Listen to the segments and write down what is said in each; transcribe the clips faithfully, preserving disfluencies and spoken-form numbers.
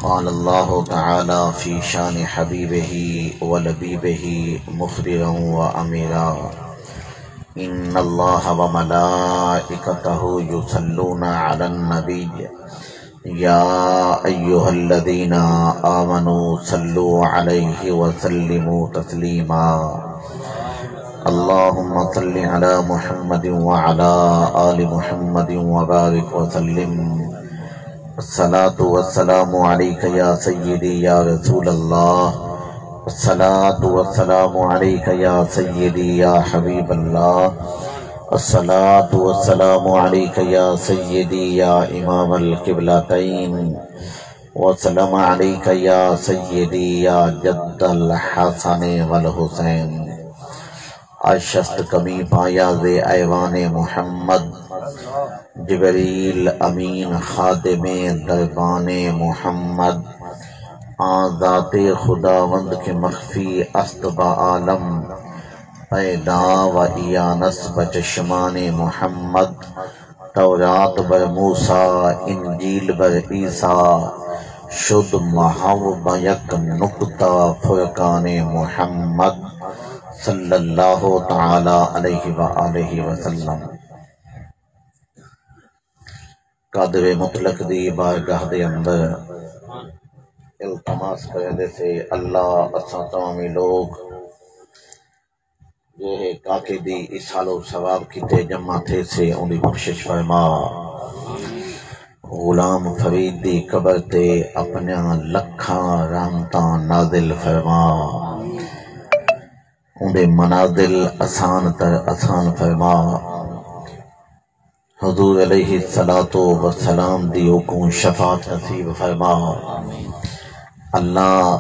قال الله تعالى في شان حبيبه ولبيبه مخبرا وأميرا: إن الله وملائكته يصلون على النبي، يا أيها الذين آمنوا صلوا عليه وسلموا تسليما. اللهم صل على محمد وعلى آل محمد وبارك وسلم. الصلاة والسلام عليك يا سيدي يا رسول الله. الصلاة والسلام عليك يا سيدي يا حبيب الله. الصلاة والسلام عليك يا سيدي يا إمام القبلتين. وسلام عليك يا سيدي يا جد الحسن والحسين. اشست کمی پایا ز ایوان محمد، جبریل امین خادم دربان محمد، آن ذات خداوند کہ مخفی است با عالم، پیدا و عیانست بہ چشمان محمد، تورات بر موسیٰ، انجیل بر عیسیٰ، شد محو بہ یک نقطہ فرقان محمد صلی اللہ تعالی علیہ وآلہ وسلم۔ قادر مطلق دی بارگاہ دے اندر التماس کریندے سے، اللہ اساں تمامی لوگ جیہے کاکے دی ایصال و ثواب کیتے جمع تھیسے، اوندی بخشش فرما۔ غلام فرید دی قبر تے اپنیاں لکھاں رحمتاں نازل فرما۔ اوندے منازل آسان تر آسان فرما۔ حضور علیہ الصلوۃ والسلام دی اوکوں شفاعت نصیب فرما۔ اللہ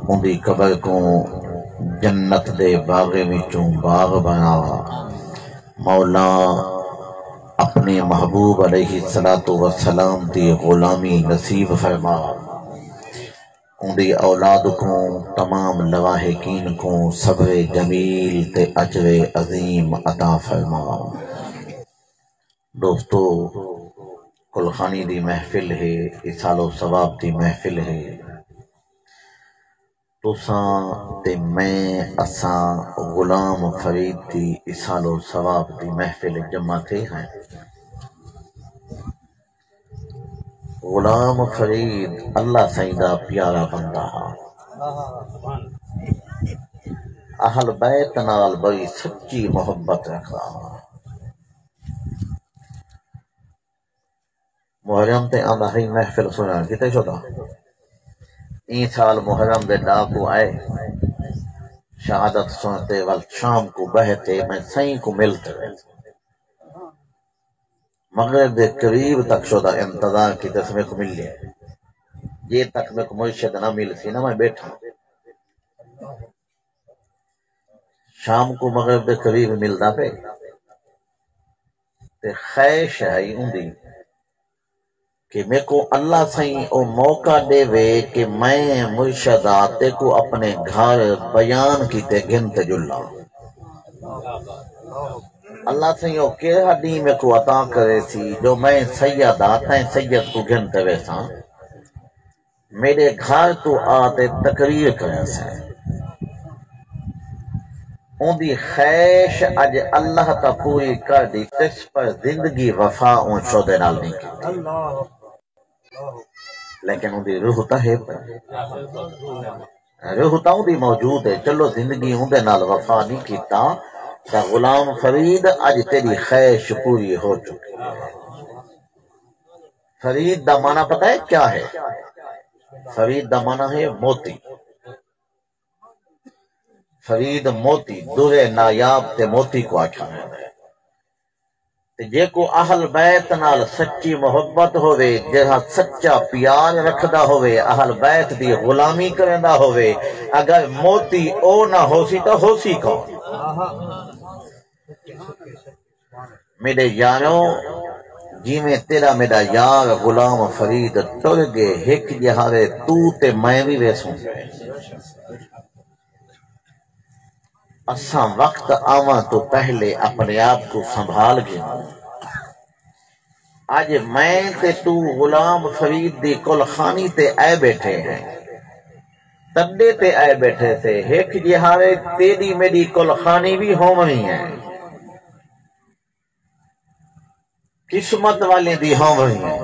اوندی قبر کوں جنت دے باغیں وچوں باغ بݨا۔ مولا اپݨے محبوب علیہ الصلوۃ والسلام دی غلامی نصیب فرما۔ اوندی اولاد کوں، تمام لواحقین کوں صبر جمیل تے اجر عظیم عطا فرما۔ دوستو، قلخانی دی محفل ہے، ایصال و ثواب دی محفل ہے۔ تساں تے میں، اساں غلام فرید دی ایصال و ثواب دی محفل جمع تھے ہیں۔ غلام فرید اللہ سائیں دا پیارا بندہ ہا۔ اہل بیت نال بڑی سچی محبت رکھدا ہا۔ محرم تے آندا ہئی محفل سنݨ کیتے شودا۔ ایں سال محرم دے ݙاہ کوں آئے، شہادت سݨ تے ول شام کوں ٻہہ تے میں سئیں کوں مل تے ویسے۔ مغرب دے قریب تک شودا انتظار کیتے سے، میکوں ملے۔ جے تک میکوں مرشد نہ ملسی نا، میں ٻیٹھا۔ شام کوں مغرب دے قریب ملدا پئے۔ تے خواہش ہئی اوندی کہ میکوں اللہ سئیں او موقع ݙیوے کہ میں مرشد آ تیکوں اپݨے گھر بیان کیتے گھن تے ڄلاں۔ اللہ سئیں او کیڑھا ݙینہہ میکوں عطا کریسی جو میں سید آ تیں سید کوں گھن تے ویساں۔ میݙے گھر توں آ تے تقریر کریسیں۔ اوندی خواہش اڄ اللہ تاں پوری کر ݙتس، پر زندگی وفا اوں شودے نال نئیں کیتی۔ لیکن اوندی روح تاں ہے پئی۔ روح تاں اوندی موجود ہے۔ چلو، زندگی اوندے نال وفا نئیں کیتا، تاں غلام فرید، اڄ تیݙی خواہش پوری ہو چکی ہے۔ فرید دا معنی پتہ ہے کیا ہے؟ فرید دا معنی ہے موتی۔ فرید موتی، درِ نایاب تے موتی کوں آکھیا ویندا ہے۔ تے جیکوں اہل بیت نال سچی محبت ہووے، جیڑھا سچا پیار رکھدا ہووے، اہل بیت دی غلامی کریندا ہووے، اگر موتی او نہ ہوسی تاں ہوسی کون؟ میݙے یارو، جیویں تیݙا میݙا یار غلام فرید ٹر ڳئے، ہک ڄہاڑے توں تے میں وی ویسوں۔ اساں وقت آوݨ توں پہلے اپݨے آپ کوں سنبھال گھنوں۔ اڄ میں تے توں غلام فرید دی کلخانی تے آئے ٻیٹھے ہیں۔ تݙے تے آئے ٻیٹھے سے، ہک جہارے تیݙی میݙی کلخانی وی ہووݨی ہے۔ قسمت والیں دی ہووݨی ہے۔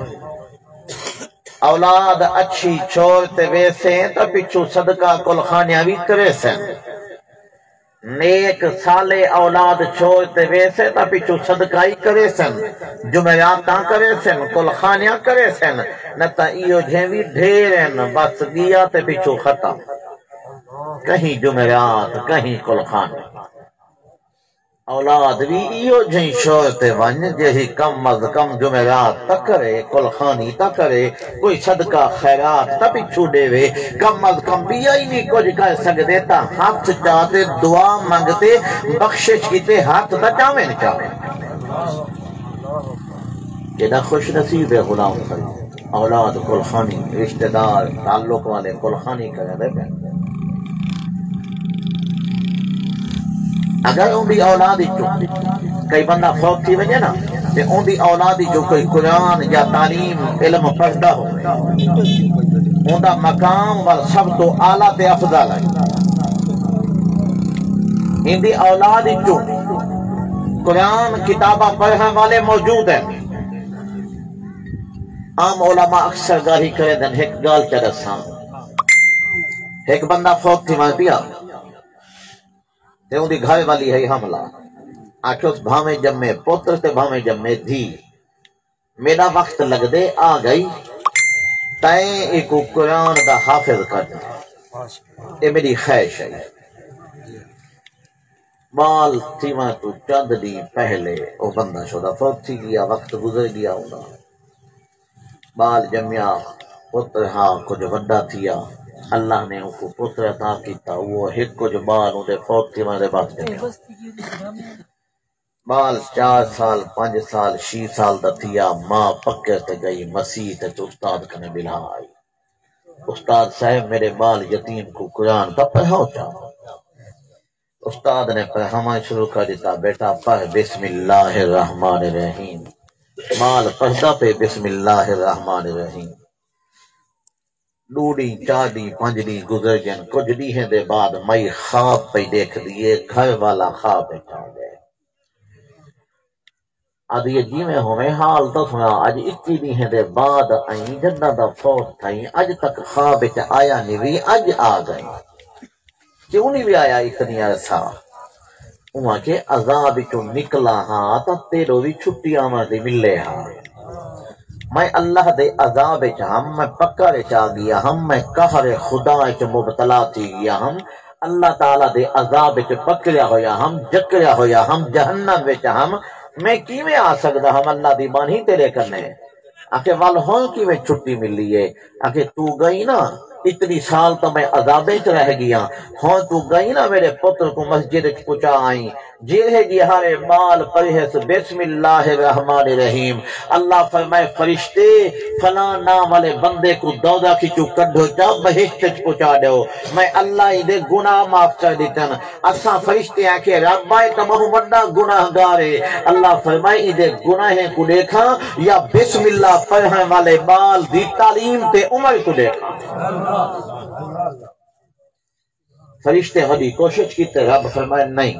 اولاد اچھی چھوڑ تے ویسیں تاں پچھوں صدقہ کلخانیاں وی کریسن۔ نیک صالح اولاد چھوڑ تے ویسے تاں پچھوں صدقہ ہی کریسن، جمعراتاں کریسن، کلخانیاں کریسن، نہ تاں ایہو جھیں وی ڈھیر ہن، بس ڳیا تے پچھوں ختم۔ کہیں جمعرات، کہیں کلخانی۔ اولاد وی ایہو جھیں شوق تے ونڄ، جیہی کم از کم جمعرات تاں کرے، کلخانی تاں کرے، کوئی صدقہ خیرات تاں پچھوں ݙیوے، کم از کم ٻیا ہی نی کجھ کر سڳدے تاں ہتھ چا تے دعا منگ تے بخشش کیتے ہتھ تاں چاوݨ چاوے۔ کیݙا خوش نصیب ہے غلام فرید۔ اولاد کلخانی، رشتہ دار، تعلق والے کلخانی کریندے پئن۔ اگر اوندی اولاد وچوں کئی بندہ فوت تھی ونڄے نا، تے اوندی اولاد وچوں کوئی قرآن یا تعلیم علم پڑھدا ہووے، اوندا مقام ول سب توں اعلیٰ تے افضل ہے۔ ایندی اولاد وچوں قرآن کتاباں پڑھݨ والے موجود ہیں۔ عام علماء اکثر ڳالھی کریندن، ہک ڳالھ چا ݙساں۔ ہک بندہ فوت تھیوݨ پیا تے اوندی گھر والی ہئی حاملہ۔ آکھیس، بھانویں ڄمے پتر تے بھانویں ڄمے دھی، میݙا وقت لڳدے آ ڳئی، تیں ایکوں قرآن دا حافظ کر ݙے۔ اے میݙی خواہش ہئی۔ ٻال تھیوݨ توں چند ݙینہہ پہلے او بندہ شودا فوت تھی ڳیا، وقت گزر ڳیا اوندا۔ ٻال ڄمیا، پتر ہا، کجھ وݙا تھیا، اللہ نے اونکوں پتر عطا کیتا، او ہک کجھ ٻال اوندے فوت تھیوݨ دے بعد ڄمیا۔ ٻال چار سال، پنج سال، چھی سال دا تھیا، ماء پکڑ تے ڳئی مسیت اچ استاد کنے ٻلھا آئی۔ استاد صاحب، میݙے ٻال یتیم کوں قرآن تاں پڑھاؤ چا۔ استاد نے پڑھاوݨ شروع کر ݙتا، بیٹا پڑھ بسم اللہ الرحمن الرحیم۔ ٻال پڑھدا پئے بسم اللہ الرحمن الرحیم۔ ݙو ݙینہہ، چار ݙینہہ، پنج ݙینہہ گزر ڳئن۔ کجھ ݙینہیں دے بعد مائی خواب پئی ݙیکھدی ہے، گھر والا خواب وچ آ ڳئے۔ آہدی ہے، جیویں ہوویں حال تاں سݨا، اڄ اکی ݙینہیں دے بعد آئیں، جݙاں دا فوت تھئیں، اڄ تک خواب وچ آیا نی وی، اڄ آ ڳئیں۔ کیوں نی وی آیا اتنی عرصہ؟ اوں آکھے، عذاب وچوں نکلا ہاں تاں تیݙو وی چھٹی آوݨ دی ملے ہا۔ میں اللہ دے عذاب وچ ہم، میں پکڑ وچ آ ڳیا ہم، میں قہر خدا وچ مبتلا تھی ڳیا ہم، اللہ تعالیٰ دے عذاب وچ پکڑیا ہویا ہم، جکڑیا ہویا ہم، جہنم وچ ہم، میں کیویں آ سڳدا ہم اللہ دی ٻانھی تیݙے کنے؟ آکھے، ول ہݨ کیویں چھٹی ملی ہے؟ آکھے، توں ڳئی نا، اتنی سال تاں میں عذابیں وچ رہ ڳیاں، ہݨ توں ڳئی نا، میݙے پتر کوں مسجد وچ پچا آئیں، جیڑھے جیہارے ٻال پڑھیس بسم اللہ الرحمن الرحیم، اللہ فرمائے، فرشتے، فلاں ناں والے بندے کوں دوزخ وچوں کڈھو چا، بہشت وچ پچا ݙیو، میں اللہ ایندے گناہ معاف کر ݙتن۔ اساں فرشتے آکھے، رب، اے تاں ٻہوں وݙا گناہگار ہے۔ اللہ فرمائے، ایندے گناہیں کوں ݙیکھاں یا بسم اللہ پڑھݨ والے ٻال دی تعلیم تے عمر کوں ݙیکھاں؟ فرشتے وݙی کوشش کیتے، رب فرمائے، نہیں،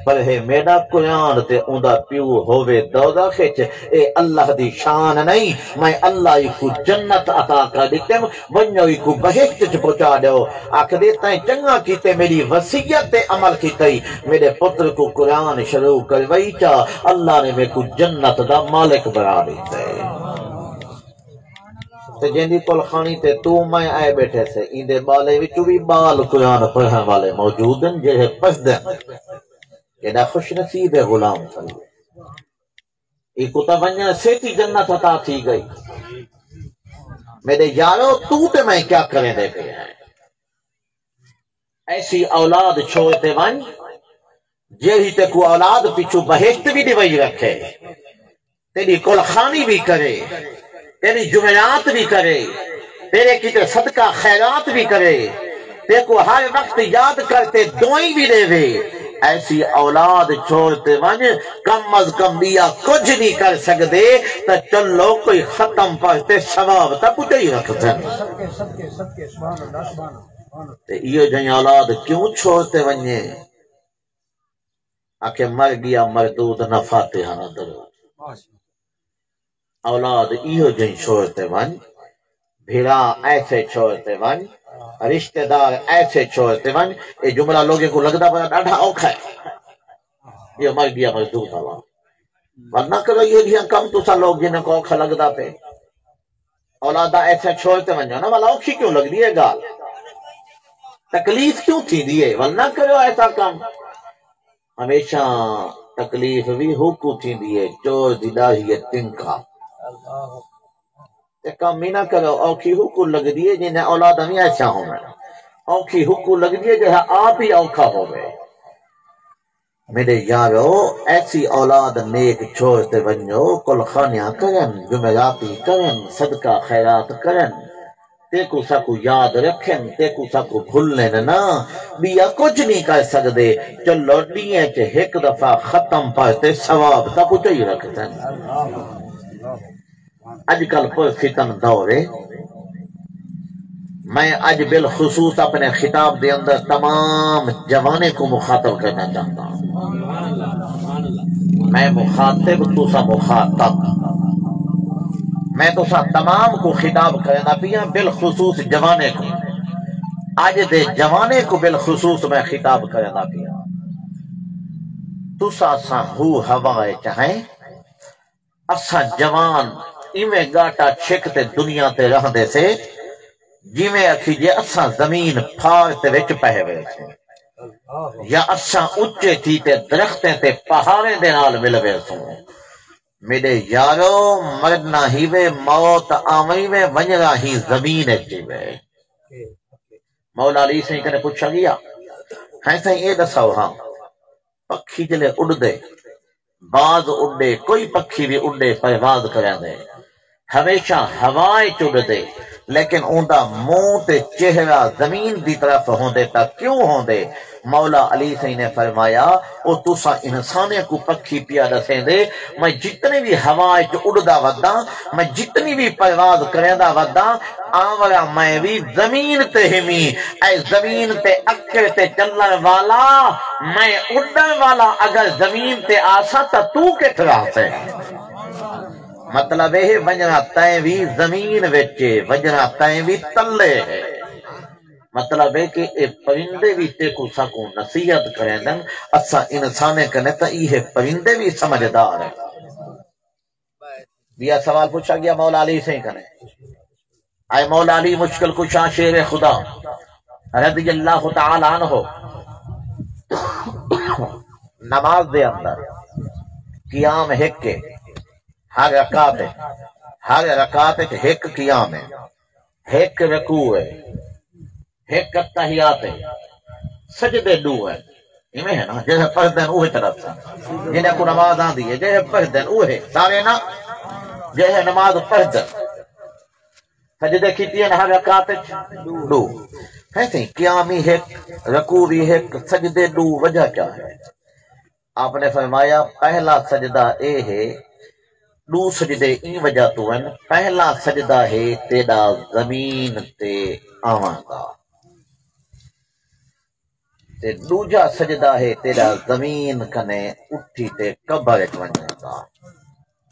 پر ہے میݙا قرآن تے اوندا پیو ہووے دوزخ وچ، اے اللہ دی شان نہیں۔ میں اللہ ایکوں جنت عطا کر ݙتم، ونڄو ایکوں بہشت وچ پہنچا ݙیو۔ آکھدے، تیں چنڳا کیتے میݙی وصیت تے عمل کیتئی، میݙے پتر کوں قرآن شروع کروئی چا، اللہ نے میکوں جنت دا مالک بݨا ݙتے۔ تے جیندی کلخانی تے توں میں آئے ٻیٹھے سے، ایندے ٻالیں وچوں وی ٻال قرآن پڑھݨ والے موجود ہن، جیڑھے پڑھدن۔ کیݙا خوش نصیب ہے غلام فرید۔ ایکوں تاں ونڄݨ سیٹی جنت عطا تھی ڳئی۔ میݙے یارو، توں تے میں کیا کریندے پئے ہیں؟ ایسی اولاد چھوڑ تے ونڄ، جیڑھی تیکوں اولاد پچھوں بہشت وی ݙیوئی رکھے، تیݙی کلخانی وی کرے، تیݙی جمعرات وی کرے، تیݙے کیتے صدقہ خیرات وی کرے، تیکوں ہر وقت یاد کر تے دعائیں وی ݙیوے۔ ایسی اولاد چھوڑ تے ونڄ، کم از کم ٻیا کجھ نی کر سڳدے، تاں چلو کوئی ختم پڑھ تے ثواب تاں پڄائی رکھسن۔ تے ایہو جہیں اولاد کیوں چھوڑ تے ونڄے؟ آکھے مر ڳیا مردود، نہ فاتحہ نہ درود۔ اولاد ایہو جہیں چھوڑ تے ونڄ، بھرا ایسے چھوڑ تے ونڄ، رشتہ دار ایسے چھوڑ تے ونڄ۔ اے جملہ لوگیں کوں لڳدا پیا ݙاڈھا اوکھا ہے، اے مر ڳیا مزدور والا۔ ورنہ کرو اے جیہاں کم تساں لوگ جنہاں کوں اوکھا لڳدا پئے۔ اولاداں ایسے چھوڑ تے ونڄو نا، ولا اوکھی کیوں لڳدی ہے ڳالھ؟ تکلیف کیوں تھیندی ہے؟ ورنہ کرو ایسا کم۔ ہمیشہ تکلیف وی ہوکوں تھیندی ہے، چور دی ݙاڑھی ہے تنکا۔ تے کم ہی نہ کرو، اوکھی ہوکوں لڳدی ہے، جیندے اولاداں وی ایسا ہوون۔ اوکھی ہوکوں لڳدی ہے، جیڑھا آپ ہی اوکھا ہووے۔ میݙے یارو، ایسی اولاد نیک چھوڑ تے ونڄو، کل خانیاں کرن، جمعراتی کرن، صدقہ خیرات کرن۔ تیکوں ساکوں یاد رکھن، تیکوں ساکوں بھلن نہ، ٻیا کجھ نی کر سڳدے۔ چلو ݙینہہ اچ ہک دفعہ ختم پڑھ تے ثواب تاں پڄائی رکھسن۔ اڄ کل پر فتن دور ہے۔ میں اڄ بالخصوص اپݨے خطاب دے اندر تمام جوانیں کوں مخاطب کرݨا چاہندا ہاں۔ میں مخاطب، تساں مخاطب۔ میں تساں تمام کوں خطاب کرݨا پیاں، بالخصوص جوانیں کوں۔ اڄ دے جوانیں کوں بالخصوص میں خطاب کرݨا پیاں۔ تساں اساں ہو ہوا اچ ہیں، اساں جوان ایویں ڳاٹا چھک تے دنیا تے رہندے سے، جیویں اکھیجے اساں زمین پھاڑ تے وچ پئے ویسوں، یا اساں اچے تھی تے درختیں تے پہاڑیں دے نال مل ویسوں۔ میݙے یارو، مرݨا ہی وے، موت آوݨی وے، ونڄݨا ہی زمین اچ ہی وے۔ مولا علی سئیں کنے پچھا ڳیا، ہیں سئیں، اے ݙساؤ ہاں، پکھی جلے اݙدے، باز اݙے، کوئی پکھی وی اݙے، پرواز کریندے، ہمیشہ ہوا اچ اݙدے، لیکن اوندا منہ تے چہرہ زمین دی طرف ہوندے تاں کیوں ہوندے؟ مولا علی سئیں نے فرمایا، او تساں انسانیں کوں پکھی پیا ݙسیندے، میں جتنی وی ہوا اچ اݙدا وداں، میں جتنی وی پرواز کریندا وداں، آوڑا میں وی زمین تے ہمی۔ اے زمین تے اکڑ تے چلݨ والا، میں اݙݨ والا، اگر زمین تے آساں تاں توں کتھ رہسیں؟ مطلب اے ہے، ونڄݨا تئیں وی زمین وچ ہے، ونڄݨا تئیں وی تلے ہے۔ مطلب ہے کہ اے پرندے وی تیکوں ساکوں نصیحت کریندن، اساں انسانیں کنے تاں ایہے پرندے وی سمجھدار ہیں۔ ٻیا سوال پچھا ڳیا مولا علی سئیں کنے۔ اے مولا علی مشکل کشا شیر خدا رضی اللہ تعالی عنہ، نماز دے اندر قیام ہک ہے، ہر رکعت، ہر رکعت وچ ہک قیام ہے، ہک رکوع ہے، ہک اتحیات ہے، سجدے ݙو ہن۔ ایویں ہے نا، جیڑھے پڑھدن اوہے تڑپسن۔ جنہاں کوں نماز آندی ہے، جیڑھے پڑھدن اوہے، سارے نہ، جیڑھے نماز پڑھدن۔ سجدے کیتے ہن ہر رکعت وچ ݙو۔ ہے سئیں، قیام وی ہک، رکوع وی ہک، سجدے ݙو، وجہ کیا ہے؟ آپ نے فرمایا، پہلا سجدہ اے ہے، ݙو سجدے ایں وجہ توں ہن، پہلا سجدہ ہے تیݙا زمین تے آوݨ دا، تے ݙوجھا سجدہ ہے تیݙا زمین کنے اٹھی تے قبر وچ ونڄݨ دا۔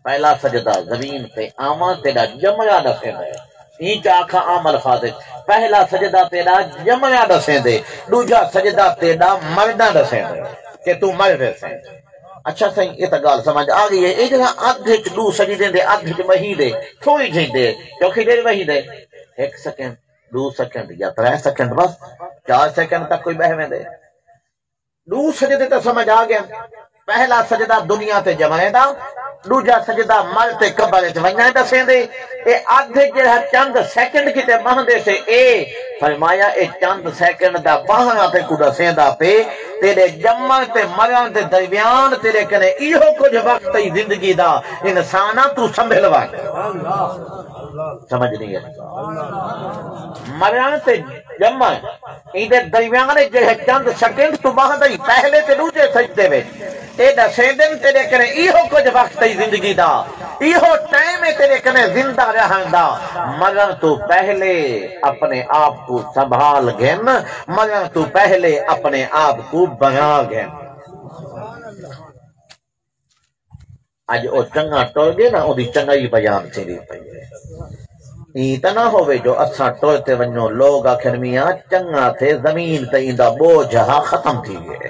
پہلا سجدہ زمین تے آوݨ، تیݙا ڄمݨا ݙسیندا ہے۔ ایں چا آکھاں عام الفاظ وچ، پہلا سجدہ تیݙا ڄمݨا ݙسیندے، ݙوجھا سجدہ تیݙا مرݨا ݙسیندے کہ توں مر ویسیں۔ اچھا سئیں، اے تاں ڳالھ سمجھ آ ڳئی ہے۔ اے جیڑھا ادھ وچ ݙو سجدے دے ادھ وچ ٻہیندے، تھوڑی جھئیں دیر، چوکھی دیر ٻہیندے، ہک سیکنڈ، ݙو سیکنڈ یا ترے سیکنڈ، بس چار سیکنڈ تک کوئی ٻہہ ویندے۔ ݙو سجدے تاں سمجھ آ ڳئن۔ پہلا سجدہ دنیا تے ڄمݨے دا، ݙوجھا سجدہ مر تے قبر وچ ونڄݨ ݙسیندے۔ اے ادھ جیڑھا چند سیکنڈ کیتے ٻہندے سے، اے فرمایا، اے چند سیکنڈ دا ٻہݨا تیکوں ݙسیندا پئے، تیݙے ڄمݨ تے مرݨ دے درمیان تیݙے کنے ایہو کجھ وقت ہئی زندگی دا، انسانا توں سنبھل ونڄ۔ سمجھ نہیں آئی؟ مرݨ تے ڄمݨ ایندے درمیان اچ جیڑھے چند سیکنڈ توں ٻہندے، پہلے تے ݙوجھے سجدے وچ، اے ݙسیندن تیݙے کنے ایہو کجھ وقت ہئی زندگی دا، ایہو ٹائم ہے تیݙے کنے زندہ رہݨ دا۔ مرݨ توں پہلے اپݨے آپ کوں سنبھال گھن، مرݨ توں پہلے اپݨے آپ کوں بݨا گھن۔ اڄ او چنڳا ٹر ڳئے نا، اوندی چنڳائی بیان تھیندی پئی ہے۔ ایں تاں نہ ہووے جو اساں ٹر تے ونڄوں، لوگ آکھن، "میاں چنڳا تھئے، زمین تے ایندا بوجھ ہا، ختم تھی ڳئے۔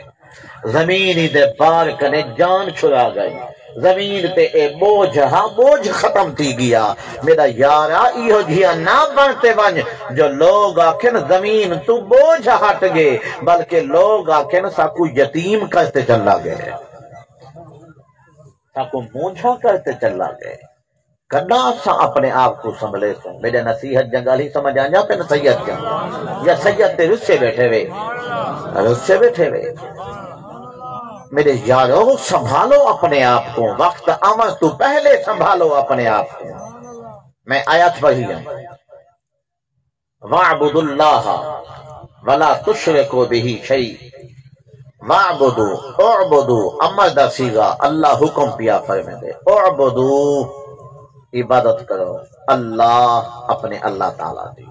زمین ایندے بار کنے جان چھڑا ڳئی۔ زمین تے اے بوجھ ہا، بوجھ ختم تھی ڳیا۔" میݙا یارا، ایہو جیہا نہ بݨ تے ونڄ جو لوگ آکھن، "زمین توں بوجھ ہٹ ڳئے"، بلکہ لوگ آکھن، "ساکوں یتیم کر تے چلا ڳئے۔" ساکوں مونجھاں کر تے چلا ڳئے۔ کݙاں اساں اپݨے آپ کوں سنبھلیسوں؟ میݙے نصیحت دیاں ڳالھیں سمجھ آندیاں پن سید دیاں؟ یا سید تے رسے ٻیٹھے وے؟ رسے ٻیٹھے وے۔ میݙے یارو، سنبھالو اپݨے آپ کوں، وقت آوݨ توں پہلے سنبھالو اپݨے آپ کوں۔ میں آیت پڑھی ہاں۔ "واعبدوا اللہ ولا تشرکوا بہ شیئا۔" واعبدوا، اعبدوا، امر دا صیغہ، اللہ حکم پیا فرمیندے، "اعبدوا"، عبادت کرو، "اللہ"، اپݨے اللہ تعالیٰ دی،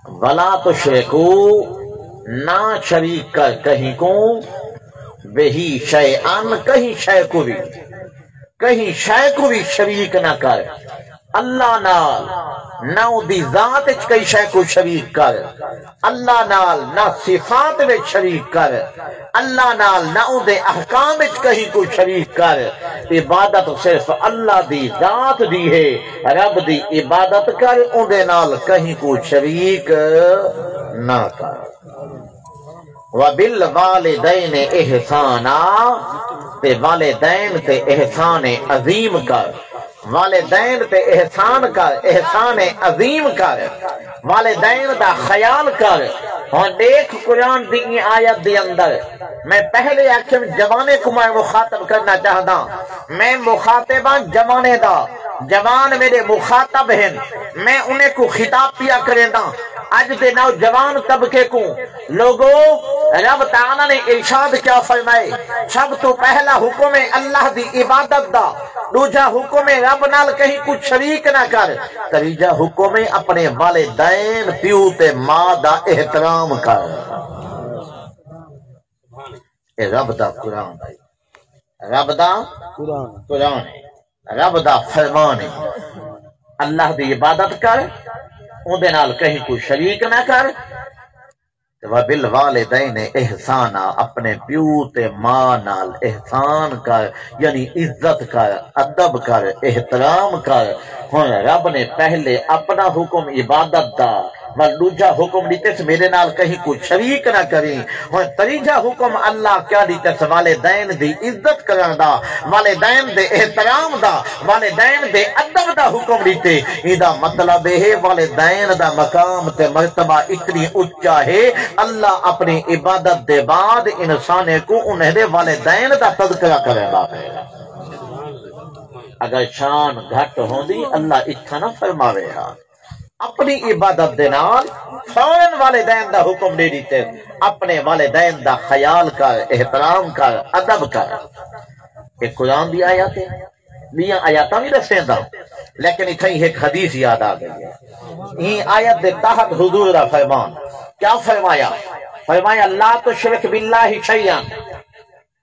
"ولا تشرکوا"، نہ شریک کر کہیں کوں، "بہ شیئا"، کہیں شے کوں وی۔ کہیں شے کوں وی شریک نہ کر اللہ نال، نہ اوندی ذات اچ کہیں شے کوں شریک کر اللہ نال، نہ صفات وچ شریک کر اللہ نال، نہ اوندے احکام اچ کہیں کوں شریک کر۔ عبادت صرف اللہ دی ذات دی ہے۔ رب دی عبادت کر، اوندے نال کہیں کوں شریک نہ کر۔ "وبالوالدین احسانا"، تے والدین تے احسان عظیم کر۔ والدین تے احسان کر، احسان عظیم کر، والدین دا خیال کر۔ ہݨ ݙیکھ، قرآن دی ایں آیت دے اندر میں پہلے آکھیم جوانیں کوں میں مخاطب کرݨا چاہنداں، میں مخاطب ہاں جوانیں دا، جوان میݙے مخاطب ہن، میں انہیں کوں خطاب پیا کرینداں۔ اڄ دے نوجوان طبقے کوں، لوگو، رب تعالیٰ نے ارشاد کیا فرمائے؟ سب توں پہلا حکم ہے اللہ دی عبادت دا، ݙوجھا حکم ہے رب نال کہیں کوں شریک نہ کر، تریجھا حکم ہے اپݨے والدین، پیو تے ماں دا احترام کر۔ اے رب دا قرآن ہے۔ رب دا قرآن۔ قرآن ہے، رب دا فرمان ہے۔ اللہ دی عبادت کر، اوندے نال کہیں کوں شریک نہ کر۔ تے "وبالوالدین احسانا"، اپݨے پیو تے ماں نال احسان کر، یعنی عزت کر، ادب کر، احترام کر۔ ہݨ رب نے پہلے اپݨا حکم عبادت دا، ول ݙوجھا حکم ݙتس، "میݙے نال کہیں کوں شریک نہ کریں۔" ہݨ تریجھا حکم اللہ کیا ݙتس؟ والدین دی عزت کرݨ دا، والدین دے احترام دا، والدین دے ادب دا حکم ݙتے۔ ایندا مطلب اے ہے، والدین دا مقام تے مرتبہ اتنی اچا ہے، اللہ اپݨی عبادت دے بعد انسانے کوں انہیں دے والدین دا تذکرہ کریندا پئے۔ اگر شان گھٹ ہوندی، اللہ اتھاں نہ فرماوے ہا۔ اپݨی عبادت دے نال فوراً والدین دا حکم ݙے ݙتے، اپݨے والدین دا خیال کر، احترام کر، ادب کر۔ اے قرآن دی آیت ہے، ٻیاں آیاتاں وی ݙسیندا، لیکن اتھائیں ہک حدیث یاد آ ڳئی ہے۔ ایں آیت دے تحت حضور دا فرمان، کیا فرمایا؟ فرمایا، "لا تشرک باللہ شیئا۔"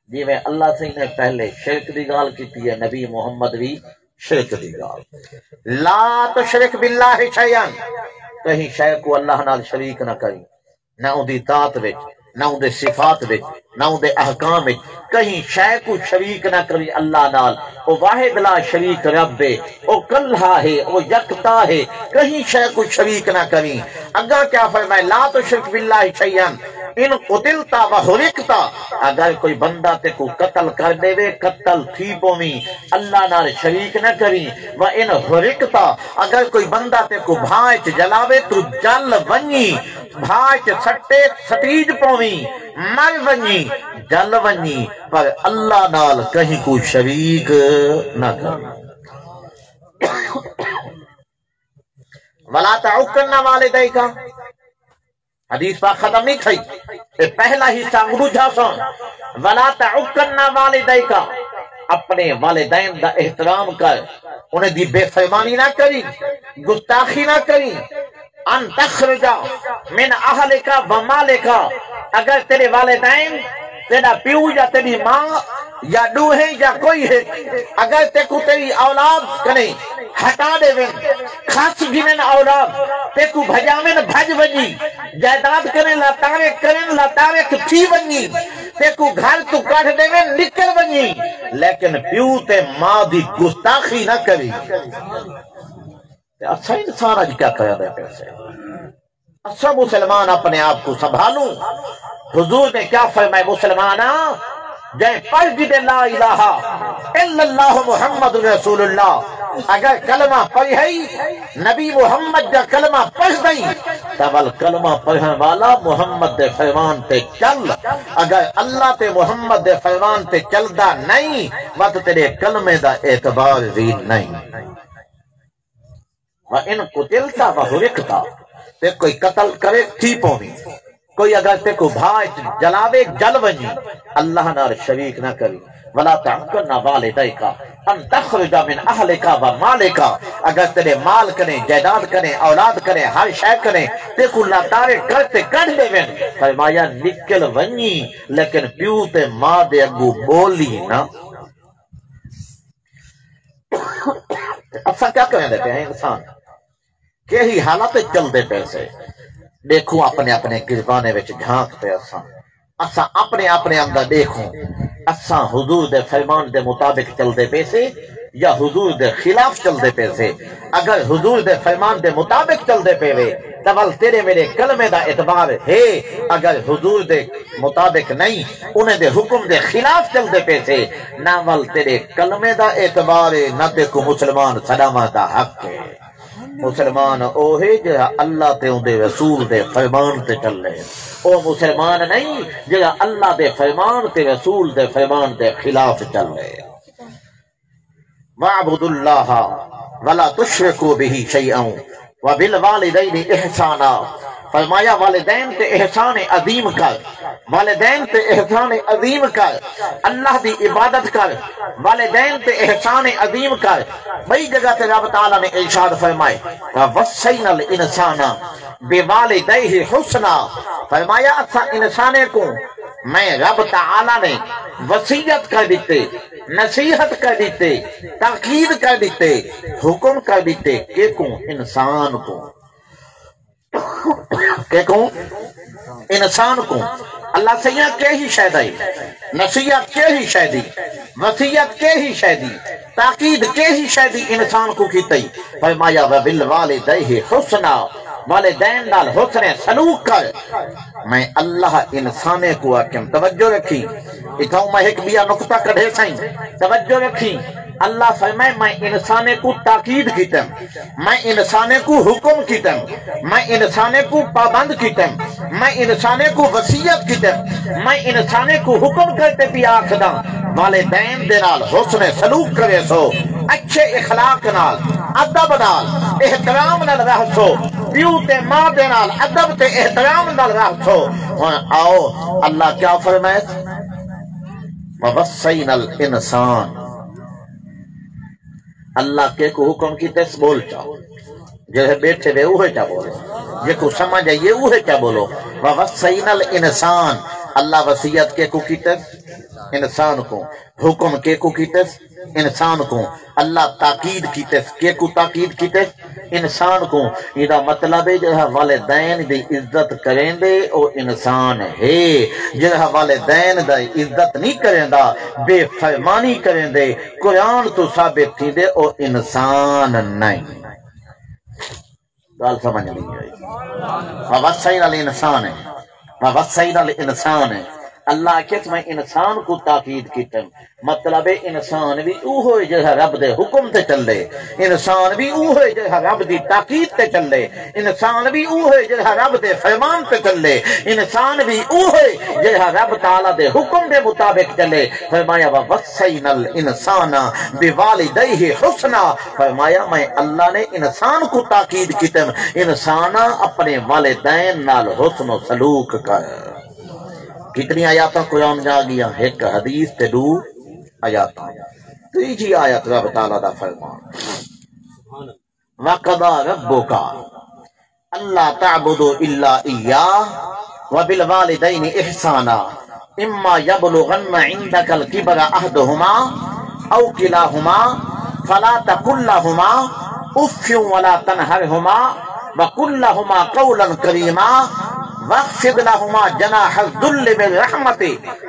جیویں اللہ سئیں نے پہلے شرک دی ڳالھ کیتی ہے، نبی محمد وی شرک دی ڳالھ۔ "لا تشرک باللہ شیئا"، کہیں شے کوں اللہ نال شریک نہ کریں، نہ اوندی ذات وچ، نہ اوندے صفات وچ، نہ اوندے احکام وچ، کہیں شے کوں شریک نہ کریں اللہ نال۔ او واحد لا شریک رب ہے، او کلہا ہے، او یکتا ہے، کہیں شے کوں شریک نہ کریں۔ اڳاں کیا فرمائے؟ "لا تشرک باللہ شیئا، ان قتلت و حرقت"، اگر کوئی بندہ تیکوں قتل کر ݙیوے، قتل تھی پوویں، اللہ نال شریک نہ کریں۔ "و ان حرقت"، اگر کوئی بندہ تیکوں بھاں اچ جلاوے، توں جل ونڄیں، بھاں اچ سٹے، سٹیج پوویں، مر ونڄیں، جل ونڄیں، پر اللہ نال کہیں کوں شریک نہ کریں۔ "ولا تعقن والدیک"، حدیث پاک ختم نہیں تھئی، اے پہلا حصہ ٻجھا سݨ۔ ولا تعقن والدیک، اپݨے والدین دا احترام کر، انہیں دی بے فرمانی نہ کری، گستاخی نہ کری۔ ان تخرج من اہلک و مالک، اگر تیݙے والدین، تیݙا پیو یا تیݙی ماں یا ݙوہیں یا کوئی ہک، اگر تیکوں تیݙی اولاد کنے ہٹا ݙیون، کھس گھنن اولاد، تیکوں بھڄاون، بھڄ ونڄی، جائیداد کنے لاتارک کرن، لاتارک تھی ونڄی، تیکوں گھر توں کڈھ ݙیون، نکل ونڄی، لیکن پیو تے ماں دی گستاخی نہ کری۔ تے اساں انسان اڄ کیا کریا دے پیسے؟ اساں مسلمان اپنے آپ کو سنبھالوں۔ حضور نے کیا فرمائے؟ مسلماناں، جے پڑھ گھدے لا الہ الا اللہ محمد رسول اللہ، اگر کلمہ پڑھئی، نبی محمد دا کلمہ پڑھ دئی، تاں ول کلمہ پڑھن والا محمد دے فرمان تے چل۔ اگر اللہ تے محمد دے فرمان تے چلدا نہیں، وت تیرے کلمے دا اعتبار وی نہیں۔ و ان قتلت و حرقت، تے کوئی قتل کرے تھی پوویں، کوئی اگر تیکوں بھا اچ جلاوے جل ونڄیں، اللہ نال شریک نہ کریں۔ ولا تعقن والدیک ان تخرج من اہلک و مالک، اگر تیرے مال کنے، جائیداد کنے، اولاد کنے، ہر شے کنے تیکوں لاتارک کر تے کڈھ ݙیون، فرمایا نکل ونڄیں، لیکن پیو تے ماں دے اڳوں ٻولی نہ۔ تے اساں کیا کریندے پئے ہیں؟ انسان کیہی حالت وچ چلدے پئے سے؟ ݙیکھوں اپݨے اپݨے گریبانے وچ جھانک تے اساں، اساں اپݨے اپݨے اندر ݙیکھوں، اساں حضور دے فرمان دے مطابق چلدے پئے سے یا حضور دے خلاف چلدے پئے سے؟ اگر حضور دے فرمان دے مطابق چلدے پئے وے، تاں ول تیرے میرے کلمے دا اعتبار ہے۔ اگر حضور دے مطابق نہیں، انہیں دے حکم دے خلاف چلدے پئے سے، نہ ول تیرے کلمے دا اعتبار ہے، نہ تیکوں مسلمان سݙاوݨ دا حق ہے۔ مسلمان او ہے جڑا اللہ تے اوندے رسول دے فرمان تے چلے۔ او مسلمان نہیں جڑا اللہ دے فرمان تے رسول دے فرمان دے خلاف چلے۔ واعبدوا اللہ ولا تشرکوا بہ شیئا وبالوالدین احسانا۔ فرمایا والدین تے احسان عظیم کر، والدین تے احسان عظیم کر، اللہ دی عبادت کر، والدین تے احسان عظیم کر۔ ٻئی جگہ تے رب تعالیٰ نے ارشاد فرمائے، ووصینا الانسان بوالدیہ حسنا۔ فرمایا اساں انسانے کوں، میں رب تعالیٰ نے وصیت کر ݙتے، نصیحت کر ݙتے، تاکید کر ݙتے، حکم کر ݙتے، کیکوں؟ انسان کوں۔ کیکوں؟ انسان کوں۔ اللہ سئیاں کیہی شے دی نصیحت، کیہی شے دی وصیت، کیہی شے دی تاکید، کیہی شے دی انسان کوں کیتی؟ فرمایا، وبالوالدیہ حسنا، والدین نال حسن سلوک کر۔ میں اللہ انسانے کوں آکھیم، توجہ رکھیں، اتھاؤں میں ہک ٻیا نقطہ کڈھے سائیں، توجہ رکھیں۔ اللہ فرمائے، میں انسانے کوں تاکید کیتم، میں انسانے کوں حکم کیتم، میں انسانے کوں پابند کیتم، میں انسانے کوں وصیت کیتم، میں انسانے کوں حکم کر تے پیا آکھداں، والدین دے نال حسن سلوک کریسو، اچھے اخلاق نال، ادب نال، احترام نال رہسو، پیو تے ماں دے نال ادب تے احترام نال رہسو۔ ہݨ آؤ، اللہ کیا فرمائے؟ ووصینا الانسان۔ اللہ کیکوں حکم کیتس؟ ٻول چا۔ جیڑھے ٻیٹھے وے اوہے چا ٻولو، جیکوں سمجھ آئیے اوہے چا ٻولو۔ ووصینا الانسان، اللہ وصیت کیکوں کیتس؟ انسان کوں۔ حکم کیکوں کیتس؟ انسان کوں۔ اللہ تاکید کیتس، کیکوں تاکید کیتس؟ انسان کوں۔ ایندا مطلب ہے جیڑھا والدین دی عزت کریندے او انسان ہے، جیڑھا والدین دی عزت نہیں کریندا، بے فرمانی کریندے، قرآن توں ثابت تھیندے او انسان نہیں۔ ڳالھ سمجھ نہیں آئی۔ ووصینا الانسان ہے، ووصینا الانسان ہے۔ اللہ آکھیس میں انسان کوں تاکید کیتم۔ مطلب ہے انسان وی اوہو ہے جیڑھا رب دے حکم تے چلے، انسان وی اوہو ہے جیڑھا رب دی تاکید تے چلے، انسان وی اوہو ہے جیڑھا رب دے فرمان تے چلے، انسان وی اوہو ہے جیڑھا رب تعالیٰ دے حکم دے مطابق چلے۔ فرمایا ووصینا الانسان بوالدیہ حسنا۔ فرمایا میں اللہ نے انسان کوں تاکید کیتم، انسان اپنے والدین نال حسن و سلوک کر۔ کتنی آیاتاں قرآن جا گیا؟ ایک حدیث تے دو آیاتاں۔ تیجی آیت رب تعالیٰ دا فرمان، وقضی ربک الا تعبدوا الا ایاہ وبالوالدین احسانا، اما یبلغن عندک الکبر احدہما او کلاہما فلا تقل لہما اف ولا تنہرہما وقل لہما قولا کریما واخفض لہما جناح الذل من الرحمۃ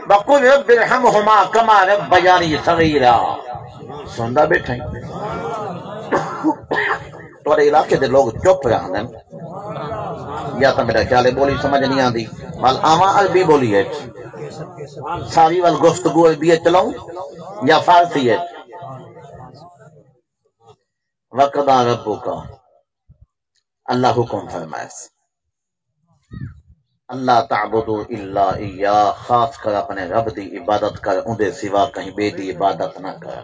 وقل رب ارحمہما کما ربیانی صغیرا۔ سندا بیٹھا ہیں۔ تہاݙے علاقے دے لوگ چپ رہندن، یا تاں میرا خیال ہے ٻولی سمجھ نہیں آندی۔ ول آواں عربی ٻولی اچ، ساری ول گفتگو عربی اچ چلاؤں یا فارسی اچ؟ وقضی ربک، اللہ حکم فرمائے، الا تعبدوا الا ایاہ، خاص کر اپنے رب دی عبادت کر، اوندے سوا کہیں ٻئے دی عبادت نہ کر۔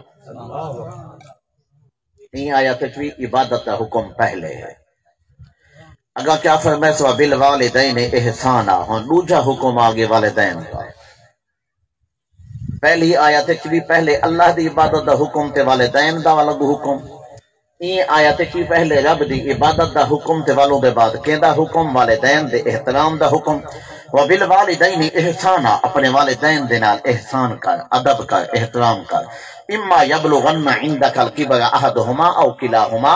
ایں آیت وچ وی عبادت دا حکم پہلے ہے۔ اگاں کیا فرمائے، وبالوالدین احسانا، ہن ݙوجھا حکم آ ڳئے والدین دا۔ پہلی آیت وچ وی پہلے اللہ دی عبادت دا حکم تے والدین دا الڳ حکم۔ ایں آیت وچ وی پہلے رب دی عبادت دا حکم تے ولوں دے بعد کیندا حکم؟ والدین دے احترام دا حکم۔ وبالوالدین احسانا، اپنے والدین دے نال احسان کر، ادب کر، احترام کر۔ اما یبلغن عندک الکبر احدہما او کلاہما،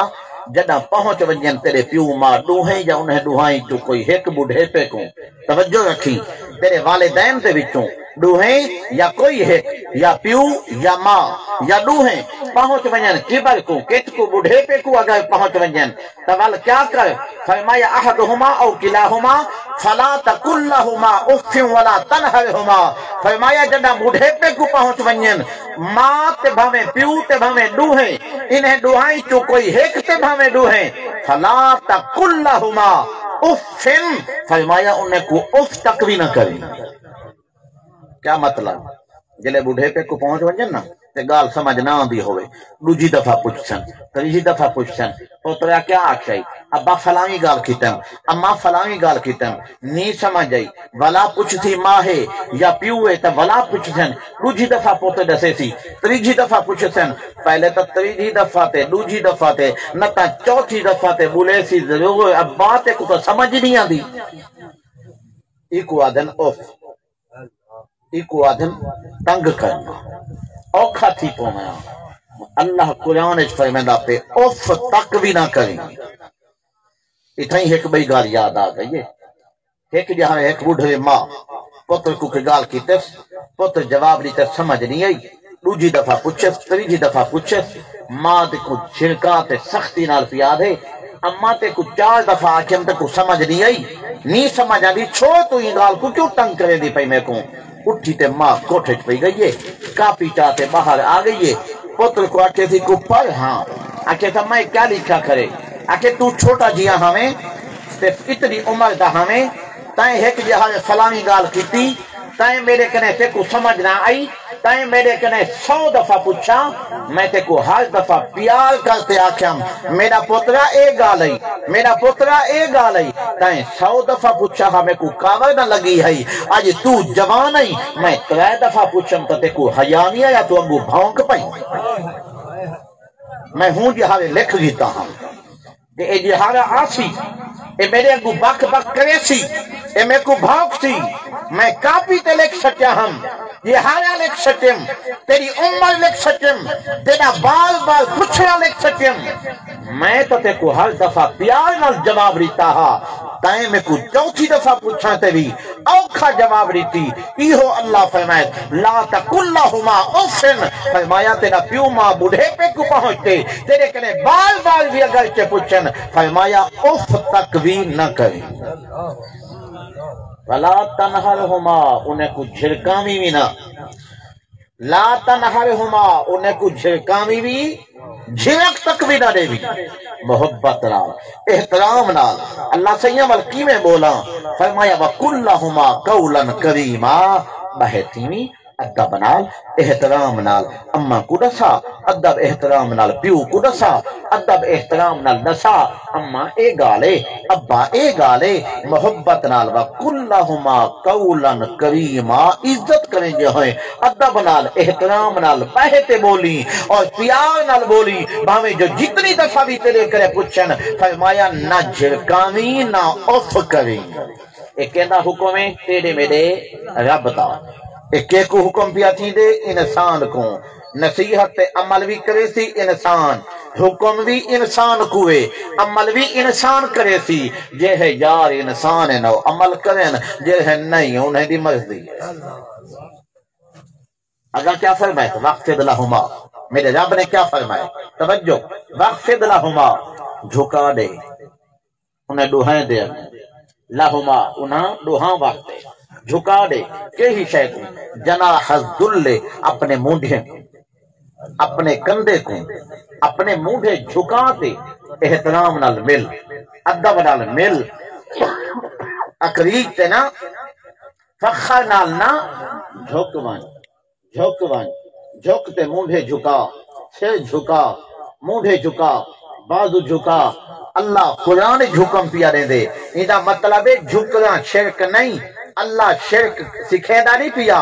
جݙاں پہنچ ونڄن تیݙے پیو ماء ݙوہیں یا انہیں ݙوہائیں چوں کوئی ہک ٻڈھیپے کوں، توجہ رکھیں، تیݙے والدین دے وچوں ݙوہیں یا کوئی ہک، یا پیو یا ماء، یا ݙوہیں پہنچ ونڄن کبر کوں، کت کوں، ٻڈھیپے کوں اگر پہنچ ونڄن، تاں ول کیا کر؟ فرمایا، احدہما او کلاہما، فلا تقل لہما اف ولا تنہرہما۔ فرمایا، جݙاں ٻڈھیپے کوں پہنچ ونڄن، ماء تے بھاویں پیو تے بھاویں ݙوہیں، انہیں ݙوہائیں چوں کوئی ہک تے بھاویں ݙوہیں، فلا تقل لہما اف، فرمایا، انہیں کوں اف تک وی نہ کریں۔ کیا مطلب؟ جلے ٻڈھیپے کوں پہنچ ونڄن نا، تے ڳالھ سمجھ نہ آندی ہووے، ݙوجھی دفعہ پچھسن، تریجھی دفعہ پچھسن، پترا کیا آکھیا ای؟ ابا فلاویں ڳالھ کیتم، اماں فلاویں ڳالھ کیتم، نی سمجھ آئی، ولا پچھسی ماء ہے یا پیو ہے تاں ولا پچھسن، ݙوجھی دفعہ پتر ݙسیسی، تریجھی دفعہ پچھسن، پہلے تاں تریجھی دفعہ تے، ݙوجھی دفعہ تے، نہ تاں چوتھی دفعہ تے ٻولیسی ضرور، ابا تیکوں تاں سمجھ ہی نہیں آندی۔ ایکوں آہدن اف۔ ایکوں آہدن تنگ کرنا، اوکھا تھی پوویاں۔ اللہ قرآن اچ فرمیندا پئے، اف تک وی نہ کریں۔ اتھائیں ہک ٻئی ڳالھ یاد آ ڳئی ہے۔ ہک ڄہاڑے ہک ٻڈھڑے ماء پتر کوں کوئی ڳالھ کیتس، پتر جواب ݙتس، سمجھ نی آئی۔ ݙوجھی دفعہ پچھس، تریجھی دفعہ پچھس، ماء تیکوں جھڑکا تے سختی نال پیا آہدے، اماں تیکوں چار دفعہ آکھیم تیکوں سمجھ نی آئی، نی سمجھ آندی، چھوڑ توں ایں ڳالھ کوں، کیوں تنگ کریندی پئی میکوں؟ اٹھی تے ماء کوٹھے اچ پئی ڳئی ہے، کاپی چا تے ٻاہر آ ڳئی ہے۔ پتر کوں آکھیسی کوں پڑھ، ہاں۔ آکھیسا میں کیا لکھا کھڑے؟ آکھے توں چھوٹا جیہا ہاویں تے اتنی عمر دا ہاویں، تیں ہک ڄہاڑے فلاویں ڳالھ کیتی، تیں میݙے کنے تیکوں سمجھ نہ آئی، تیں میݙے کنے سو دفعہ پچھا، میں تیکوں ہر دفعہ پیار کر تے آکھیم، میݙا پترا اے ڳالھ ہئی، میݙا پترا اے ڳالھ ہئی، تیں سو دفعہ پچھا ہا، میکوں کاوڑ نہ لڳی ہئی۔ اڄ توں جوان ہئی، میں ترے دفعہ پچھم تاں تیکوں حیا نی آیا، توں اڳوں بھونک پئیں۔ میں ہوں ڄہاڑے لکھ گھدا ہاں۔ تے اے ڄہاڑا آسی، اے میݙے اڳوں بک بک کریسی، اے میکوں بھونکسی۔ میں کاپی تے لکھ سٹیا ہم، ڄہاڑا لکھ سٹیم، تیݙی عمر لکھ سٹیم، تیݙا بال بال پچھڑا لکھ سٹیم۔ میں تاں تیکوں ہر دفعہ پیار نال جواب ݙتا ہا، تیں میکوں چوتھی دفعہ پچھݨ تے وی اوکھا جواب ݙتی۔ ایہو اللہ فرمائے، لا تقل لہما اف، فرمایا تیݙا پیو ماء ٻڈھیپے کوں پہنچ تے تیݙے کنے بال بال وی اگرچہ پچھن، فرمایا اف تک وی نہ کریں۔ ولا تنہرہما، انہیں کوں جھڑکاویں وی نہ۔ لا تنہرہما، انہیں کوں جھڑکاویں وی، جھڑک تک وی نہ ݙیویں۔ محبت نال، احترام نال۔ اللہ سئیاں ول کیویں ٻولاں؟ فرمایا، وقل لہما قولا کریما، ٻہہ تھیویں ادب نال، احترام نال۔ اماں کوں ݙسا، ادب احترام نال پیو کوں ݙسا، ادب احترام نال ݙسا، اماں اے ڳالھ اے، ابا اے ڳالھ اے، محبت نال۔ وقل لہما قولا کریما، عزت کریں جے ہوئے، ادب نال، احترام نال ٻہہ تے ٻولیں اور پیار نال ٻولیں، بھاویں جو جتنی دفعہ وی تیݙے کرے پچھن، فرمایا نہ جھڑکاویں نہ اف کریں۔ اے کیندا حکم ہے؟ تیݙے میݙے رب دا۔ اے کیکوں حکم پیا تھیندے؟ انسان کوں۔ نصیحت تے عمل وی کریسی انسان، حکم وی انسان کوں ہے، عمل وی انسان کریسی۔ جے ہے یار انسان ہے نہ او عمل کرن، جے ہے نہیں انہیں دی مرضی ہے۔ اگاں کیا فرمائے؟ واخفض لہما۔ میݙے رب نے کیا فرمائے؟ توجہ، واخفض لہما، جھکا ݙے انہیں ݙوہائیں دے اڳوں، لہما، انہاں ݙوہاں واسطے، جھکا ݙے، کہیں شے کوں، جناح الذل، اپݨے مونڈھے کوں، اپݨے کندھے کوں، اپݨے مونڈھے جھکا تے احترام نال مل، ادب نال مل، تقریر تے نہ، فخر نال نہ، جھک ونڄ۔ جھک ونڄ، جھک تے مونڈھے جھکا، سر جھکا، مونڈھے جھکا، بازو جھکا۔ اللہ قرآن اچ حکم پیا ݙیندے، ایندا مطلب ہے جھکݨا شرک نہیں۔ اللہ شرک سکھیندا نہیں پیا،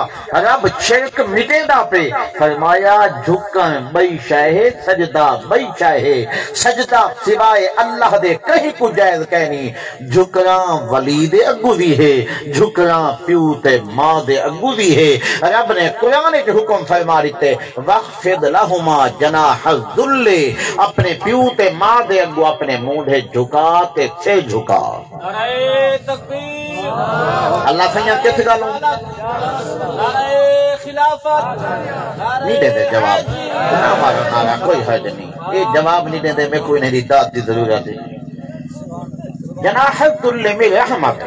رب شرک مٹیندا پئے۔ فرمایا، جھکݨ ٻئی شے ہے، سجدہ ٻئی شے ہے۔ سجدہ سوائے اللہ دے کہیں کوں جائز کائنی۔ جھکݨا ولی دے اڳوں وی ہے، جھکݨا پیو تے ماء دے اڳوں وی ہے۔ رب نے قرآن اچ حکم فرما ݙتے، واخفض لہما جناح الذل، اپݨے پیو تے ماء دے اڳوں اپݨے مونڈھے جھکا تے سر جھکا۔ نعرہ تکبیر۔ اللہ سئیاں کتھ ڳالھوں؟ نعرہ خلافت۔ نہیں ݙیندے جواب۔ نہ مارو نعرہ، کوئی حرج نہیں۔ اے جواب نہیں ݙیندے، میکوں انہیں دی داد دی ضرورت ہے۔ جناح الذل من رحمت،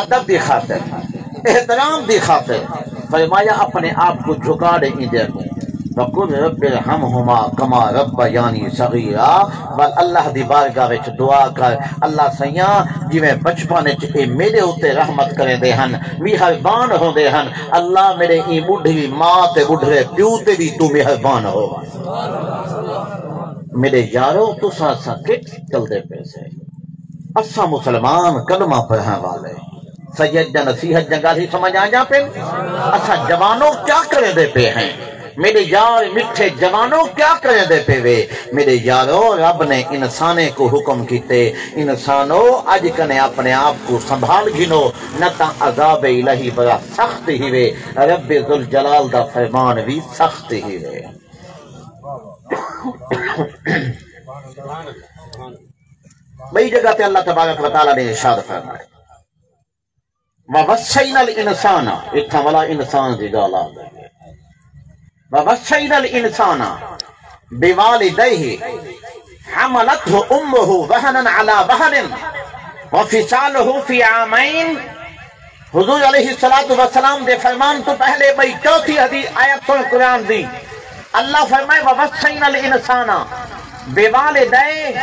ادب دی خاطر، احترام دی خاطر فرمایا اپݨے آپ کوں جھکا ݙے ایندے اڳوں۔ وقل رب ارحمہما کما ربیانی صغیرا، ول اللہ دی بارگاہ وچ دعا کر، اللہ سئیاں جیویں بچپن وچ اے میݙے اتے رحمت کریندے ہن، مہربان ہوندے ہن، اللہ میݙے ایں ٻڈھڑی ماء تے ٻڈھڑے پیو تے وی توں مہربان ہو۔ میݙے یارو، تساں اساں کچ چلدے پئے سے۔ اساں مسلمان کلمہ پڑھݨ والے، سید جاں نصیحت جاں ڳالھیں سمجھ آ جاں پن۔ اساں جوانو کیا کریندے پئے ہیں؟ میݙے یار مٹھے جوانو کیا کریندے پئے وے؟ میݙے یارو، رب نے انسانیں کوں حکم کیتے، انسانو اڄ کنے اپݨے آپ کوں سنبھال گھنو، نہ تاں عذاب الہی بڑا سخت ہیوے۔ رب ذوالجلال دا فرمان وی سخت ہیوے۔ ٻئی جگہ تے اللہ تبارک و تعالیٰ نے ارشاد فرمایا، ووصینا الانسان، اتھاں ولا انسان دی ڳالھ آ ڳئی ہے۔ ووصینا الانسان بوالدیہ حملتہ امہ وہنا علی وہن وفصالہ فی عامین۔ حضور علیہ الصلوۃ والسلام دے فرمان توں پہلے ٻئی چوتھی حدیث، آیت سݨ قرآن دی۔ اللہ فرمائے، ووصینا الانسان بوالدیہ،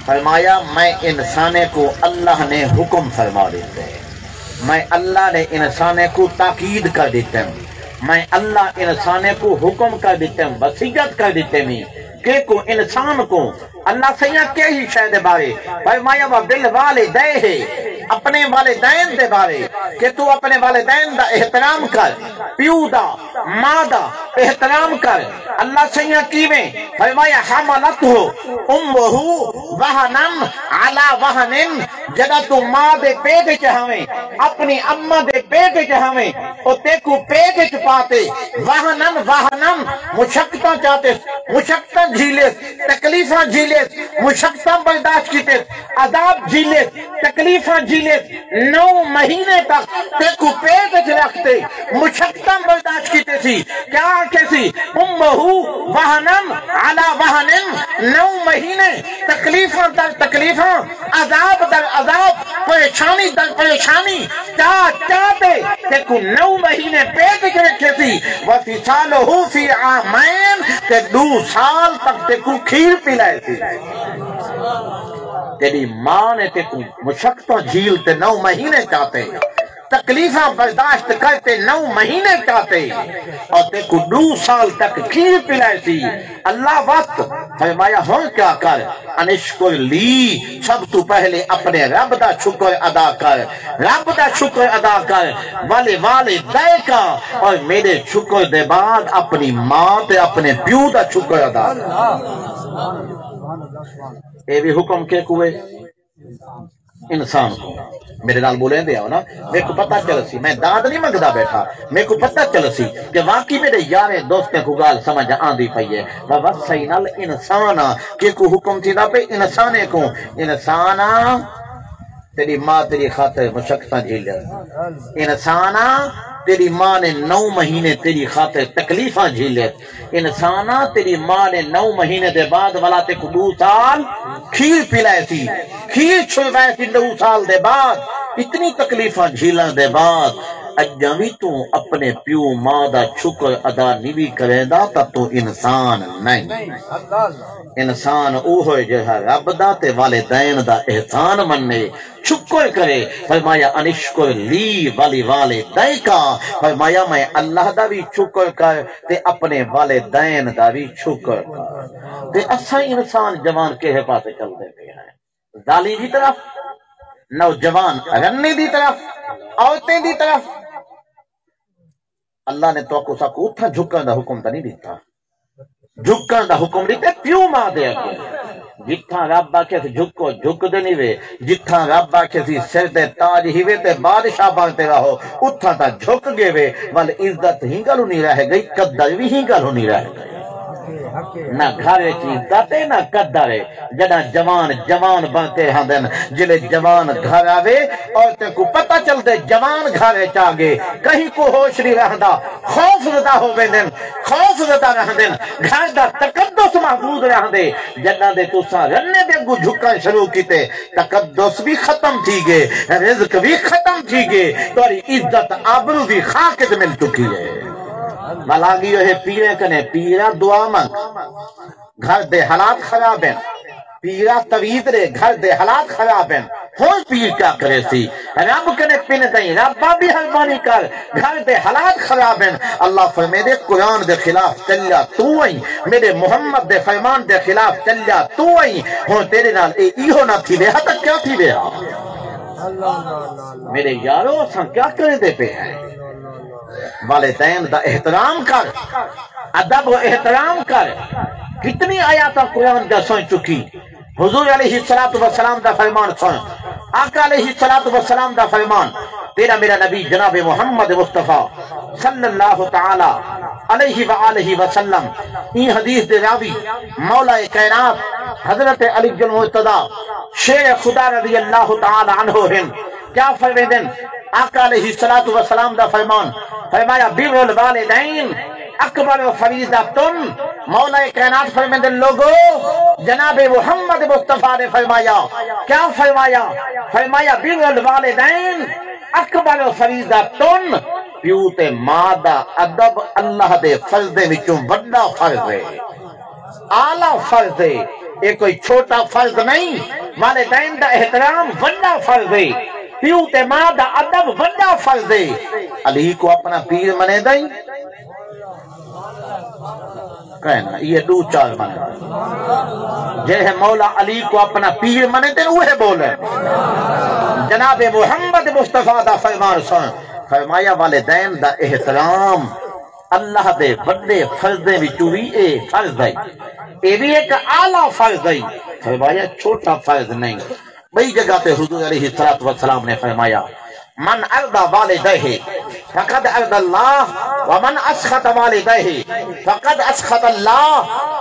فرمایا میں انسانے کوں اللہ نے حکم فرما ݙتے، میں اللہ نے انسانے کوں تاکید کر ݙتم، میں اللہ انسانے کوں حکم کر ݙتم، وصیت کر ݙتم۔ کیکوں؟ انسان کوں۔ اللہ سئیاں کیہی شے دے بارے؟ فرمایا، وبالوالدیہ، اپݨے والدین دے بارے، کہ توں اپݨے والدین دا احترام کر، پیو دا، ماء دا احترام کر۔ اللہ سئیاں کیویں؟ فرمایا، حملتہ امہ وہنا علی وہن، جݙاں توں ماء دے پیٹ اچ ہاویں، اپݨی اماں دے پیٹ اچ ہاویں، او تیکوں پیٹ اچ پا تے وہنا، وہنا، مشقتاں چاتس، مشقتاں جھیلس، تکلیفاں جھیلس، مشقتاں برداشت کیتس، عذاب جھیلس، تکلیفاں جھیلس، نو مہینے تک تیکوں پیٹ اچ رکھ تے مشقتاں برداشت کیتس۔ سی، کیا آکھے سی؟ امہ وہنن علی وہنن، نو مہینے تکلیفاں در تکلیفاں، عذاب در عذاب، پریشانی در پریشانی، چا چا تے تیکوں نو مہینے پیٹ اچ رکھے سی، وفصالہ فی عامین، تے ݙو سال تک تیکوں کھیر پلائے سی۔ تیݙی ماں نے تیکوں مشقتاں جھیل تے نو مہینے چاتے، تکلیفاں برداشت کر تے نو مہینے چاتے، اور تیکوں ݙو سال تک کھیر پلائے سی۔ اللہ وت فرمایا، ہݨ کیا کر، انشکر لی، سب توں پہلے اپݨے رب دا شکر ادا کر، رب دا شکر ادا کر، ولی والدیک، اور میݙے شکر دے بعد اپݨی ماں تے اپݨے پیو دا شکر ادا کر۔ اے وی حکم کیکوں ہے؟ انسان کوں۔ میݙے نال ٻولیندے آؤ نا، میکوں پتہ چلسی، میں داد نہیں منگدا ٻیٹھا، میکوں پتہ چلسی کہ واقعی میݙے یاریں دوستیں کوں ڳالھ سمجھ آندی پئی ہے۔ ووصینا الانسان، کیکوں حکم تھیندا پئے؟ انسانے کوں۔ انسان، تیݙی ماں تیݙی خاطر مشقتاں جھیلے۔ انسان، تیݙی ماں نے نو مہینے تیݙی خاطر تکلیفاں جھیلے۔ انسانا، تیݙی ماں نے نو مہینے دے بعد ولا تیکوں ݙو سال کھیر پلائے سی، کھیر چھلوائے سی ݙو سال دے بعد، اتنی تکلیفاں جھیلݨ دے بعد، اڄاں وی توں اپݨے پیو ماں دا شکر ادا نی وی کریندا تاں توں انسان نہیں۔ انسان اوہو ہے جیڑھا رب دا تے والدین دا احسان منے، شکر کرے۔ فرمایا، انشکر لی ولی والدیک، فرمایا میں اللہ دا وی شکر کر تے اپݨے والدین دا وی شکر کر۔ تے اساں انسان جوان کیہے پاسے چلدے پئے ہیں؟ ذالیں دی طرف، نوجوان رنے دی طرف، عورتیں دی طرف۔ اللہ نے تہاکوں ساکوں اتھاں جھکݨ دا حکم تاں نہیں ݙتا؟ جھکݨ دا حکم ݙتے پیو ماں دے اڳوں۔ جتھاں رب آکھے سی جھکو، جھکدے نہیں وے۔ جتھاں رب آکھے سی سر دے تاج ہیوے تے بادشاہ بݨ تے رہو، اتھاں تاں جھک ڳئے وے، ول عزت ہی ڳالھوں نہیں رہ ڳئی، قدر وی ہی ڳالھوں نہیں رہ ڳئی۔ نہ گھر اچ عزت ہے، نہ قدر ہے۔ جݙاں جوان جوان بݨ تے رہندن، جلے جوان گھر آوے، عورتیں کوں پتہ چلدے جوان گھر اچ آ ڳئے، کہیں کوں ہوش نہیں رہندا، خوف زدہ ہو ویندن، خوف زدہ رہندن، گھر دا تقدس محفوظ رہندے۔ جݙاں دے تساں رنے دے اڳوں جھکݨ شروع کیتے، تقدس وی ختم تھی ڳئے، رزق وی ختم تھی ڳئے، تہاݙی عزت آبرو وی خاک اچ مل چکی ہے۔ ولا ڳیو ہے پیریں کنے، پیرا دعا منگ۔ گھر دے حالات خراب ہن، پیرا تویت ݙے، گھر دے حالات خراب ہن۔ ہݨ پیر کیا کریسی؟ رب کنے پن دئیں، ربا مہربانی کر، گھر دے حالات خراب ہن۔ اللہ فرمیندے، قرآن دے خلاف چلیا توں ایں، میݙے محمد دے فرمان دے خلاف چلیا توں ایں۔ ہݨ تیݙے نال اے ایہو نہ تھیوے ہا تاں کیا تھیوے ہا؟ میݙے یارو، اساں کیا کریندے پئے ہیں؟ والدین دا احترام کر، ادب و احترام کر۔ کتنی آیاتاں قرآن دا سݨ چکی۔ حضور علیہ الصلوۃ والسلام دا فرمان سݨ، آقا علیہ الصلوۃ والسلام دا فرمان، تیݙا میݙا نبی جناب محمد مصطفیٰ صلی اللہ تعالی علیہ وآلہ وسلم، ایں حدیث دے راوی مولا کائنات حضرت علی المرتضی شیر خدا رضی اللہ تعالی عنہ ہن۔ کیا فرمیندن؟ آقا علیہ الصلوۃ والسلام دا فرمان، فرمایا، بر الوالدین اکبر فریضۃ۔ مولا کائنات فرمیندن، لوگو، جناب محمد مصطفیٰ نے فرمایا، کیا فرمایا؟ فرمایا، بر الوالدین اکبر فریضۃ، پیو تے ماں دا ادب اللہ دے فرضیں وچوں وݙا فرض ہے۔ اعلیٰ فرض ہے، اے کوئی چھوٹا فرض نہیں۔ والدین دا احترام وݙا فرض ہے، پیو تے ماں دا ادب وݙا فرض ہے۔ علی کوں اپݨا پیر منیندیں؟ کہیں نہ، اے ݙو چار منیندن۔ جیڑھے مولا علی کوں اپݨا پیر منیندن، اوہے ٻولن۔ جناب محمد مصطفیٰ دا فرمان سݨ، فرمایا، والدین دا احترام اللہ دے وݙے فرضیں وچوں وی اے فرض ہے، اے وی ہک اعلیٰ فرض ہے، فرمایا چھوٹا فرض نہیں۔ ٻئی جگہ تے حضور علیہ الصلوۃ والسلام نے فرمایا، من ارضی والدیہ فقد ارضی اللہ، ومن اسخط والدیہ فقد اسخط اللہ۔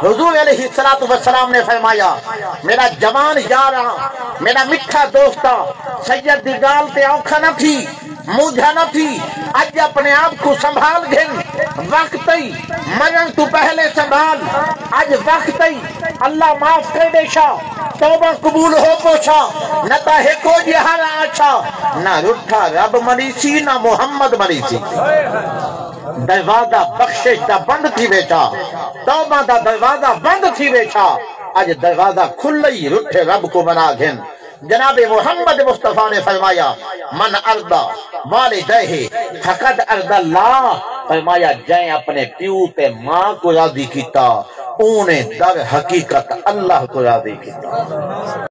حضور علیہ الصلوۃ والسلام نے فرمایا، میݙا جوان یار آ، میݙا مٹھا دوست آ، سید دی ڳالھ تے اوکھا نہ تھی، مونجھا نہ تھی، اڄ اپݨے آپ کوں سنبھال گھن، وقت ای، مرن تو پہلے سنبھال۔ اج وقت ای، اللہ معاف کر ڈیشا، توبہ قبول ہو پوچھا، نہ تا ہکو جہاں آچھا، نہ رٹھا رب منیسی، نہ محمد منیسی۔ دروازہ بخشش دا بند تھی ویچا، توبہ دا دروازہ بند تھی ویچا، اج دروازہ کھلئی، رٹھے رب کو منا گھن۔ جناب محمد مصطفیٰ نے فرمایا، من ارضی والدہ فقد ارضی اللہ۔ فرمایا، جیں اپنے پیو تے ماں کو راضی کیتا، اوں نے در حقیقت اللہ کو راضی کیتا۔